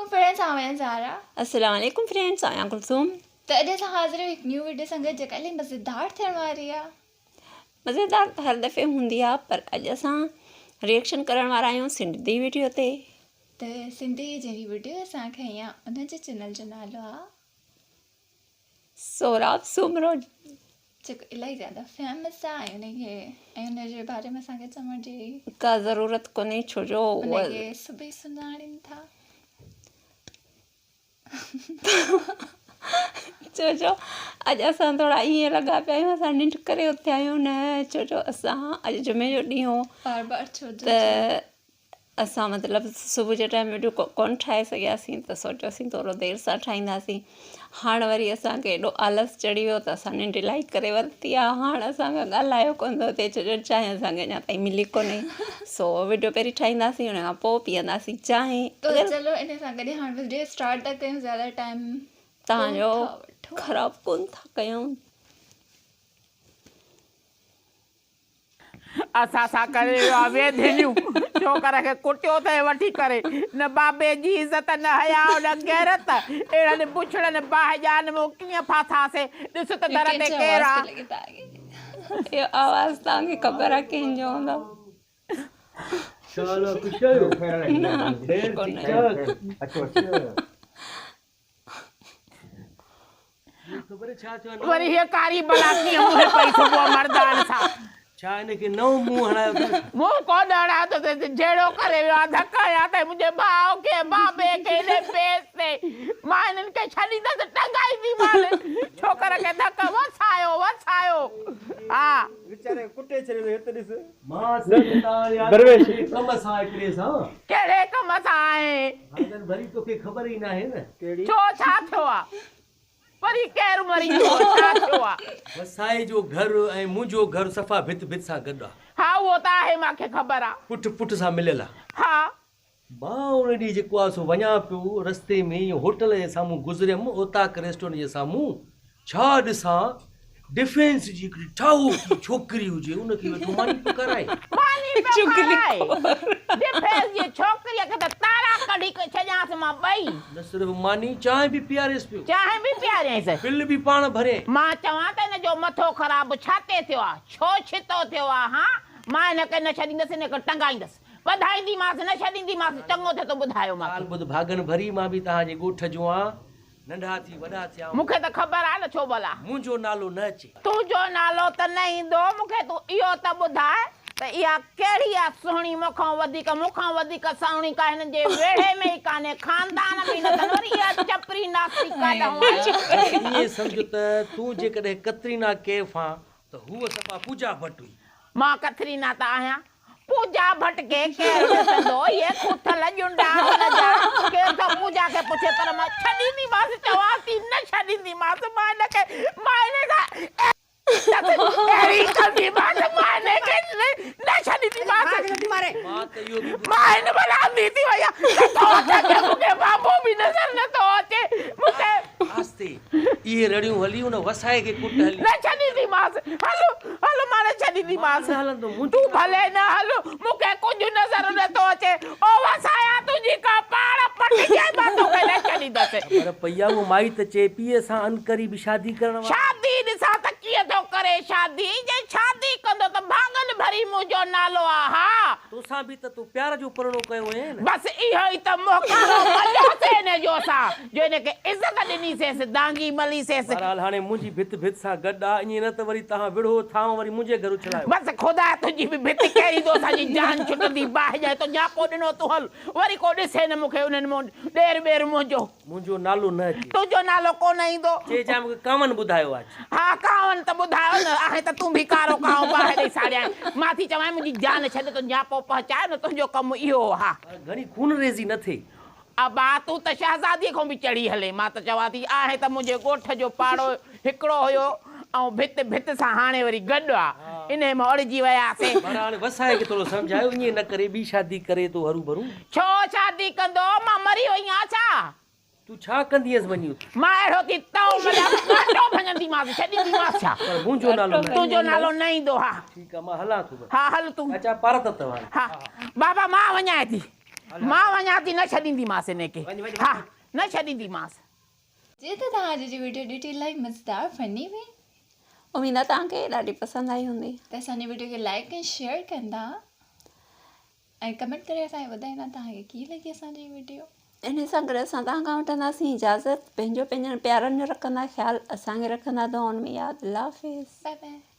عليڪم فرينڊس آئون آهيان زارا. السلام عليڪم فرينڊس آهيان ڪلثوم. ته اڄ اسان حاضر آهيون هڪ نيو وڊيو سان گڏ جيڪا الائي مزيدار ٿيڻ واري آ. مزيدار ته هر دفعي هوندي آ پر اڄ اسان ريئڪشن ڪرڻ وارا آهيون سنڌي وڊيو تي. ته سنڌي جهڙي وڊيو اسان کنئي آ ان جي چينل جو نالو آ. سهراب سومرو. جيڪو الائي زياده فيمس آ ۽ ان کي ۽ ان جي باري ۾ اسان کي چوڻ جي. ڪا ضرورت ڪونهي ڇو جو ان کي سڀئي سڃاڻين ٿا. ڇو جو اڄ اسان ٿورا ائين لڳا پيا آهيون اسان ننڊ ڪري اٿيا آهيون نه ڇو جو اسان اڄ جمعي جو ڏينهن هو بار بار ڇو جو ته اسان مطلب صبح جي ٽائيم ويڊيو ڪونه ٺاهي سگهياسين ته سوچيوسين ٿورو دير سان ٺاهينداسين هاڻ وري اسانکي ايڏو آلس چڙهي ويو ته اسان ننڊ الاهي ڪري ورتي آهي هاڻ اسان کان ڳالهايو ڪونه ٿو ٿئي ڇو جو چانهه اسانکي اڃا تائين ملي ڪونهي سو ويڊيو پهرين ٺاهينداسين ان کان پوء پيئنداسين چانهه تو چلو ان سان گڏ هاڻ ويڊيو اسٽارٽ ٿا ڪيون زياده ٽائيم تهان جو خراب ڪونه ٿا ڪيون. اسان سان ڪري ويو آ ويڌنيون ڇوڪر کي ڪٽيو اٿئي وٺي ڪري نه بابي جي عزت نه حياء نه غيرت اهڙن بڇڙن باهه جان مون ڪيئن ڦاٿاسي ڏس ته در تي ڪير آ. اهو آواز توهان کي خبر آ ڪنهن جو هوندو. نه خوش ڪونه آهيون. وري هيء ڪاري بلا ڪيئن منهن پئي صبح مردان سان. ڇا هن کي نئون منهن هڻايو اٿس؟ منهن ڪونه هڻايو اٿس، جهيڙو ڪري ويو آهي، ڌڪ هنيا اٿئي منهنجي ڀاء کي، بابي کي، هن پيس تي. مان هنن کي ڇڏيندس، ٽنگائينديمان. ڇوڪر کي ڌڪ وسايو، وسايو. ها. ويچاري کي ڪٽي ڇڏيو اٿئي، هت ڏس. مان سمجهان يار ڪهڙي ڪم سان هڪڙي سان. ڪهڙي ڪم سان آهين؟ ڀاڳن ڀري توکي خبر ئي ناهي نه. ڪهڙي؟ ڇو ڇا ٿيو آ؟ وري ڪير مري ويو آ؟ ڇا ٿيو آ؟ وسائي جو گهر ۽ منهنجو گهر صفا ڀت ڀت سان گڏ آ. ها اهو ته آهي مان کي خبر آ. پٺ پٺ سان مليل آ. ها. مان ان ڏينهن جيڪو آ سو وڃان پيو رستي ۾ ائين هوٽل جي سامهون گذريم اوطاق ريسٽورنٽ جي سامهون ڇا ڏسان ڊفينس جي هڪڙي ٺاهوڪي ڇوڪري هجي ان کي ويٺو ماني پيو کارائي. ماني پيو کارائي. ڊفينس جي ڇوڪريء کي ته تارا ڪڍي ڇڏيانس مان ٻئي. نه صرف ماني چانهه به پياريس پيو. چانهه به پياريائينس. بل به پاڻ ڀريائين. مان چوان ته هن جو مٿو خراب ڇا تي ٿيو آ؟ ڇو ڇتو ٿيو آ؟ هان؟ مان هن کي نه ڇڏيندس هن کي ٽنگائيندس. ٻڌائينديمانس نه ڇڏينديمانس. چڱو ٿيو تو ٻڌايو مان کي. ڳالهه ٻڌ ڀاڳن ڀري مان به توهان جي ڳوٺ جو آن. ننڍا ٿي وڏا ٿيا مون کي ته خبر آهي نه ڇو ڀلا. منهنجو نالو نه اچي. تنهنجو نالو ته نه ايندو مون کي تون اهو ته ٻڌاء ته اها ڪهڙي آ سهڻي مون کان وڌيڪ مون کان وڌيڪ سهڻي ڪا هنن جي ويڙهي ۾ ئي ڪانهي خاندان ۾ ئي نه اٿن وري اها چپري ناستي ڪاڏانهن آئي. بس ائين سمجهه ته تون جيڪڏهن ڪترينا ڪيف آن ته هوء صفا پوجا ڀٽ هئي. مان ڪترينا ته آهيان پوجا ڀٽ کي ڪير ڏسندو اهي کٿل ڄنڊا هن جا ڪير ٿو پوجا کي پڇي پر مان ڇڏينديمانس چوان ٿي نه ڇڏينديمانس مان هن کي مان هن سان اهڙي ڪنديمانس مان هن کي نه ڇڏينديمانس مان ته اهو به مان هن مهل انڌي ٿي وئي آهيان نٿو اچي مون کي بابو به نظر نٿو اچي مون کي آهستي اهي رڙيون هلي ان وسائي کي ڪٽ هلي. نه ڇڏينديمانس هل هل مان نه ڇڏينديمانس. مان نه هلندم منهنجو تون ڀلي نه هل مون کي ڪجهه نظر نه ٿو اچي. او وسايا تنهنجي ڪا پاڙ پٽجي مان توکي نه ڇڏيندس. خبر پئي آ اهو مائي ته چئي پيئي اسان انڪري به شادي ڪرڻ وارا. شادي ڏسان ته ڪيئن ٿو ڪري شادي جي شادي ڪندو ته ڀاڳن ڀري منهنجو نالو آ ها. توسان به ته تو پيار جو پرڻو ڪيو هئين نه. بس اهو ئي ته موقعو مليوسين هن جو اسان. جو هن کي عزت ڏني سيس، دانگي ملي سيس. بهرحال هاڻي منهنجي ڀت ڀت سان گڏ آ، ائين نه ته وري توهان وڙهو ٿانء وري منهنجي گهر اڇلايو. بس خدا تنهنجي به ڀت ڪيريندو، اسان جي جان ڇٽندي، باهه ڄائي تو نياپو ڏنو تون هل، وري ڪو ڏسي نه مون کي انهن مون ڏير ٻير منهنجو. منهنجو نالو نه اچي. تنهنجو نالو ڪونه ايندو. چئجانء مون کي ڪانون ٻڌايو آ. ها ڪانون ته ٻڌايو نه، آهين ته تون به ڪارو ڪانء باهه ڏئي ساڙيائين. مان ٿي چوانء منهنجي جان ڇڏ تو نياپو پهچاء نه تنهنجو ڪم اهو ها. پر گهڻي خونريزي نه ٿئي. ابا، تون ته شهزاديء کان به چڙهي هلين. مان ته چوان ٿي، آهي ته منهنجي ڳوٺ جو پاڙو هڪڙو هيو ۽ ڀت ڀت سان هاڻي وري گڏ آ. انهيء مان اڙجي وياسين. پر هاڻي وسائي کي ٿورو سمجهايو، ائين نه ڪري، ٻي شادي ڪري ٿو هروڀرو. ڇو شادي ڪندو؟ مان مري وئي آهيان ڇا؟ تون ڇا ڪندينس وڃي اتي؟ مان اهڙو ٿي تئو مليس، ڳاٽو ڀڃنديمانس، ڇڏينديمانس ڇا؟ پر منهنجو نالو نه ايندو. تنهنجو نالو نه ايندو، ها. ٺيڪ آ، مان هلان ٿو بس. ها، هل تون. چاچا پارت اٿو هاڻي. ها، بابا مان وڃانء ٿي. مان وڃان ٿي نه ڇڏينديمانس هن کي. ها نه ڇڏينديمانس. جي ته توهان اڄ جي وڊيو ڏٺي الاهي مزيدار فني هئي. اميد آ توهان کي ڏاڍي پسند آئي هوندي. ته اسان جي وڊيو کي لائڪ ۽ شيئر ڪندا ۽ ڪمينٽ ڪري اسان کي ٻڌائيندا توهان کي ڪيئن لڳي اسان جي وڊيو. انهي سان گڏ اسان توهان کان وٺنداسين اجازت پنهنجو پنهنجن پيارن جو رکندا خيال اسان کي رکندا دعائن ۾ ياد الله حافظ. Bye bye.